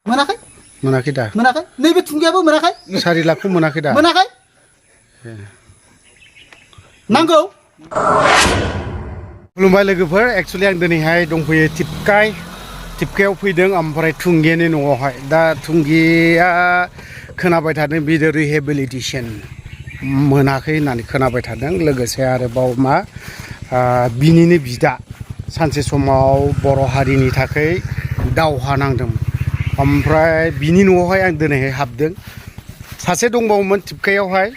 मोनाखै मोनाखै दा मोनाखै नैबे थुंगियाबो मोनाखै 4 लाखखौ मोनाखै दा मोनाखै नांगौ खुलुमबाय लोगोफोर एक्चुअली आं दिनैहाय दंफैयो टिपकायाव फैदों ओमफ्राय थुंगिनि न'आवहाय दा थुंगिया खोनाबाय थादों बिदि रिहेबिलिटेसन मोनाखै होननानै खोनाबाय थादों लोगोसे आरोबाव मा बिनिनो बिदा सानसे समाव बर' हारिनि थाखाय दावहा नांदोंमोन ओमफ्राय बिनि न'आवहाय आं दिनैहाय हाबदों सासे दंबावोमोन टिपकायावहाय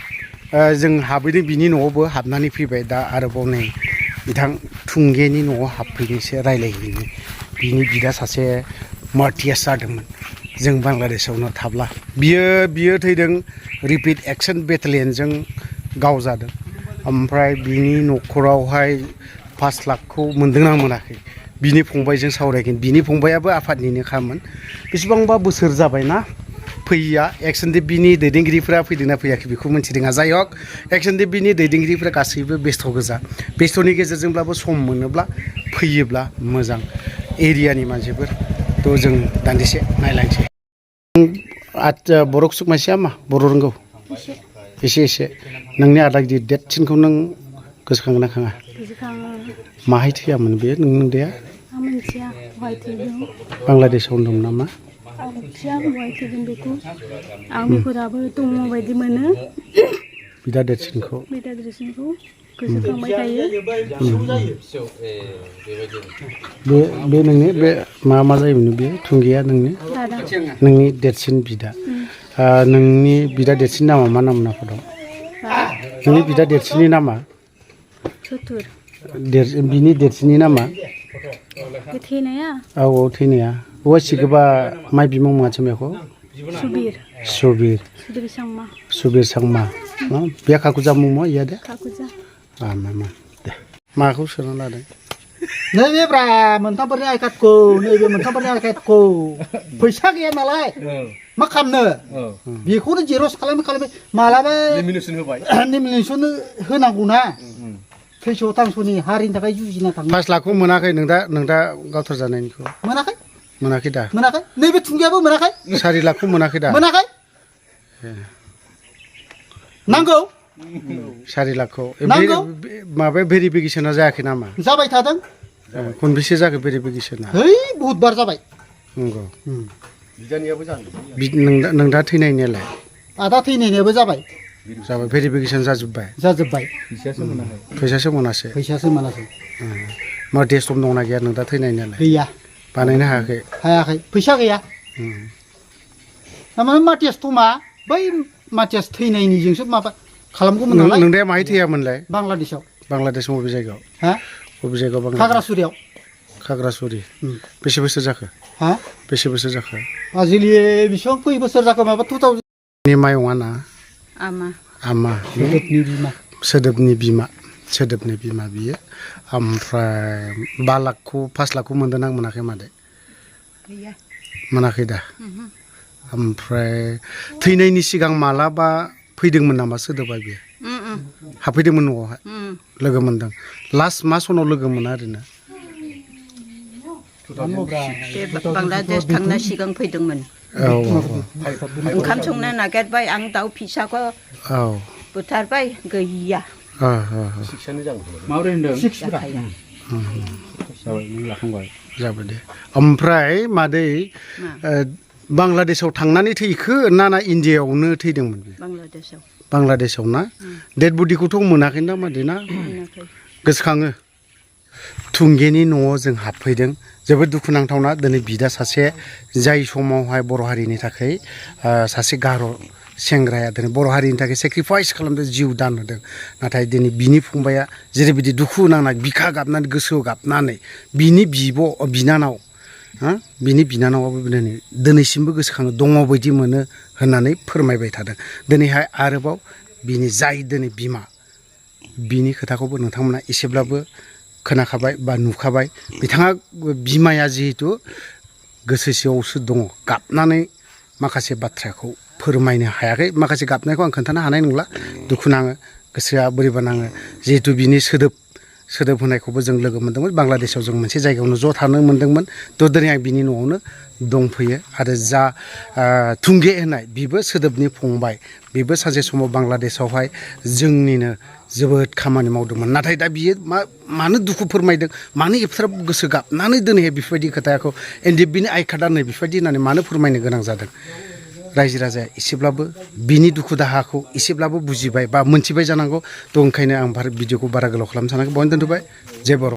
जों हाबैदों बिनि न'आवबो हाबनानै फैबाय दा आरोबाव नै बिथां थुंगिनि न'आव हाबफैनोसो रायलायहैनो बिनि बिदा सासे मार्टियास जादोंमोन जों बांलादेशआवनो थाब्ला बियो थैदों रिपिट एक्सन बेटेलियनजों गावजादों ओमफ्राय बिनि न'खरावहाय 5 लाखखौ मोनदोंना मोनाखै बिनि फंबायजों सावरायगोन बिनि फंबायाबो आफादनिनो खामोन बेसेबांबा बोसोर जाबायना फैया एक्सन बिनि दैदेनगिरिफोरा फैदोंना फैयाखै बेखौ मिथिदों जाय हक एक्सन बिनि दैदेनगिरिफोरा गासैबो बेस्थ' गोजा बेस्थ'नि गेजेरजोंब्लाबो सम मोनोब्ला फैयोब्ला मोजां एरियानि मानसिफोर थ' जों दान्दिसे नायलांसै बर' सुकमायसिया मा बर' रोंगौ एसे नोंनि आदा गिदिर देरसिनखौ नों गोसोखाङो ना खाङा माहाय थैयामोन बे नों देया बांलादेशआव दं नामा बिदा देरसिनखौ गोसोखांबाय थायो बे नोंनि बे मा जायोमोन बे थुंगिया नोंनि देरसिन बिदा नोंनि बिदा देरसिन नामा मा नाम होनना फदों नोंनि बिदा देरसिननि नामा बिनि देरसिननि नामा थैनाया औ थैनाया सिगोबा माइ बिमुं मानसि बेखौ सुबिर सांमा बे काकुजा मुं इया दे दे माखौ सोना लादों नैबे ब्रा मोनथामफोरनि आइकार्डखौ नैबे मोनथामफोरनि आइकार्डखौ फैसा गैया नालाय मा खालामनो बेखौनो जेरक्स खालामै मालाबा लेमिनेसन होनांगौना थैस' थांस'नि हारिनि थाखाय जुजिना थाङो 5 लाखखौ मोनाखै नों दा गावथार जानायनिखौ मोनाखै दा नैबे थुंगियाबो मोनाखै 4 लाखखौ मोनाखै दा मोनाखै नांगौ 4 लाखखौ माबा भेरिफिकेसना जायाखै नामा जाबाय थादों खनबेसे जाखो भेरिफिकेसना बहुत बार जाबाय नंगौ नों दा थैनायनियालाय आदा थैनायनियाबो जाबाय भेरिफिकेसन जाजोब्बाय फैसासो मोनासै मा टेस्ट दंना गैया नों दा थैनायनियालाय गैया बानायनो हायाखै फैसा गैया थारमाने माटियास थमा बै माटियास थैनायनिजोंसो माबा खालामगौमोन नालाय नोंदाया माहाय थैयामोनलाय बांलादेशआव बबे जायगायाव बबे जायगायाव खाग्रासुरि बेसे बोसोर जाखो बेसे बोसोर जाखो आजिलि बेसेबां खै बोसोर जाखो माबा 2000 नि मायङा ना आमा सोदोबनि बिमा बियो ओमफ्राय 5 लाखखौ मोनदों ना मोनाखै मादै मोनाखै दा ओमफ्राय थैनायनि सिगां मालाबा फैदोंमोन नामा सोदोबा बियो हाबफैदोंमोन न'आवहाय लोगो मोनदों लास्ट मा सनाव लोगो मोना ओरैनो बांलादेश थांना सिगां फैदोंमोन ओंखाम संनो नागिरबाय आं दाउ फिसाखौ बुथारबाय गैया जाबाय दे ओमफ्राय मादै बांलादेशआव थांनानै थैखो ना इण्डियाआवनो थैदोंमोन बांलादेशआव ना डेड बडिखौथ' मोनाखै ना मादै ना गोसोखाङो थुंगिनि न'आव जों हाबफैदों जोबोद दुखुनांथावना दिनै बिदा सासे जाय समावहाय बर' हारिनि थाखाय सासे गार' सेंग्राया दिनै बर' हारिनि थाखाय सेक्रिफाइस खालामदों जिउ दान होदों नाथाय दिनै बिनि फंबाया जेरैबायदि दुखु नांना बिखा गाबनानै गोसोआव गाबनानै बिनि बिनानावाबो दिनैसिमबो गोसोखाङो दङ बायदि मोनो होननानै फोरमायबाय थादों दिनैहाय आरोबाव बिनि जाय दिनै बिमा बिनि खोथाखौबो नोंथांमोना एसेब्लाबो खोनाखाबाय बा नुखाबाय बिथाङा बिमाया जिहेतु गोसो सिङावसो दङ गाबनानै माखासे बाथ्राखौ फोरमायनो हायाखै माखासे गाबनायखौ आं खोन्थानो हानाय नंला दुखु नाङो गोसोआ बोरैबा नाङो जिहेतु बिनि सोदोब सोदोब होनायखौबो जों लोगो मोन्दोंमोन बांलादेशआव जों मोनसे जायगायावनो ज' थानो मोन्दोंमोन थ' दिनै आं बिनि न'आवनो दंफैयो आरो जा थुंगे होननाय बिबो सोदोबनि फंबाय बिबो सानसे समाव बांलादेशआवहाय जोंनिनो जोबोद खामानि मावदोंमोन नाथाय दा बियो मानो दुखु फोरमायदों मानो एफाग्राब गोसो गाबनानै दिनैहाय बेफोरबायदि खोथाखौ एनडिएफ बिनि आइ कार्डआ नै बेफोरबायदि होननानै मानो फोरमायनो गोनां जादों रायजो राजाया एसेब्लाबो बिनि दुखु दाहाखौ एसेब्लाबो बुजिबाय बा मोनथिबाय जानांगौ थ' ओंखायनो आं भिडिअखौ बारा गोलाव खालामनो सानाखै बेवहायनो दोनथ'बाय जय बर'